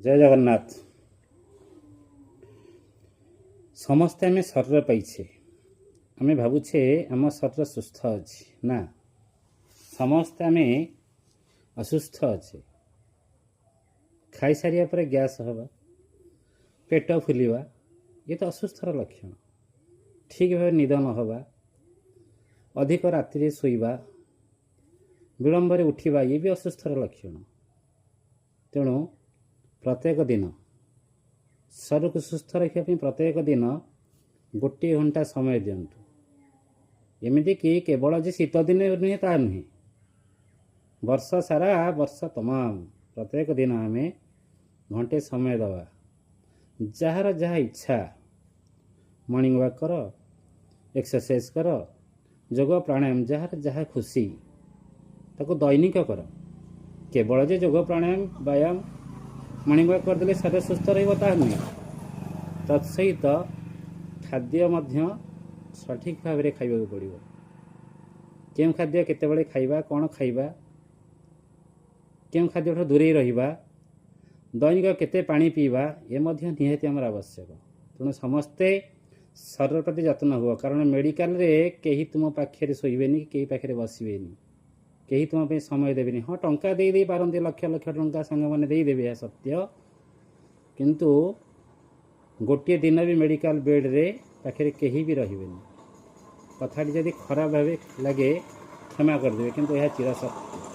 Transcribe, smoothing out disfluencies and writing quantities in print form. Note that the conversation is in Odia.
ଜୟ ଜଗନ୍ନାଥ। ସମସ୍ତେ ଆମେ ଶରୀର ପାଇଛେ। ଆମେ ଭାବୁଛେ ଆମ ଶରୀର ସୁସ୍ଥ ଅଛି। ନା, ସମସ୍ତେ ଆମେ ଅସୁସ୍ଥ ଅଛେ। ଖାଇସାରିବା ପରେ ଗ୍ୟାସ୍ ହେବା, ପେଟ ଫୁଲିବା, ଇଏ ତ ଅସୁସ୍ଥର ଲକ୍ଷଣ। ଠିକ୍ ଭାବେ ନିଦ ନ ହେବା, ଅଧିକ ରାତିରେ ଶୋଇବା, ବିଳମ୍ବରେ ଉଠିବା, ଇଏ ବି ଅସୁସ୍ଥର ଲକ୍ଷଣ। ତେଣୁ ପ୍ରତ୍ୟେକ ଦିନ ଶରୀରକୁ ସୁସ୍ଥ ରଖିବା ପାଇଁ ପ୍ରତ୍ୟେକ ଦିନ 1 ଘଣ୍ଟା ସମୟ ଦିଅନ୍ତୁ। ଏମିତିକି କେବଳ ଯେ ଶୀତ ଦିନେ ନୁହେଁ, ତାହା ନୁହେଁ, ବର୍ଷ ସାରା, ବର୍ଷ ତମାମ ପ୍ରତ୍ୟେକ ଦିନ ଆମେ ଘଣ୍ଟେ ସମୟ ଦେବା। ଯାହାର ଯାହା ଇଚ୍ଛା, ମର୍ଣ୍ଣିଂ ୱାକ୍ କର, ଏକ୍ସରସାଇଜ କର, ଯୋଗ ପ୍ରାଣାୟାମ, ଯାହାର ଯାହା ଖୁସି ତାକୁ ଦୈନିକ କର। କେବଳ ଯେ ଯୋଗ, ପ୍ରାଣାୟାମ, ବ୍ୟାୟାମ, ମର୍ଣ୍ଣିଂ ୱାକ୍ କରିଦେଲେ ଶରୀର ସୁସ୍ଥ ରହିବ, ତାହା ନୁହେଁ। ତତ୍ସହିତ ଖାଦ୍ୟ ମଧ୍ୟ ସଠିକ୍ ଭାବରେ ଖାଇବାକୁ ପଡ଼ିବ। କେଉଁ ଖାଦ୍ୟ କେତେବେଳେ ଖାଇବା, କ'ଣ ଖାଇବା, କେଉଁ ଖାଦ୍ୟଠୁ ଦୂରେଇ ରହିବା, ଦୈନିକ କେତେ ପାଣି ପିଇବା, ଏ ମଧ୍ୟ ନିହାତି ଆମର ଆବଶ୍ୟକ। ତେଣୁ ସମସ୍ତେ ଶରୀର ପ୍ରତି ଯତ୍ନ ହୁଅ, କାରଣ ମେଡ଼ିକାଲରେ କେହି ତୁମ ପାଖରେ ଶୋଇବେନି, କେହି ପାଖରେ ବସିବେନି, କେହି ତୁମ ପାଇଁ ସମୟ ଦେବେନି। ହଁ, ଟଙ୍କା ଦେଇ ଦେଇ ପାରନ୍ତି, ଲକ୍ଷ ଲକ୍ଷ ଟଙ୍କା ସାଙ୍ଗମାନେ ଦେଇଦେବେ, ଏହା ସତ୍ୟ। କିନ୍ତୁ ଗୋଟିଏ ଦିନ ବି ମେଡ଼ିକାଲ ବେଡ଼୍ରେ ପାଖରେ କେହି ବି ରହିବେନି। କଥାଟି ଯଦି ଖରାପ ଭାବେ ଲାଗେ, କ୍ଷମା କରିଦେବେ, କିନ୍ତୁ ଏହା ଚିରସତ୍ୟ।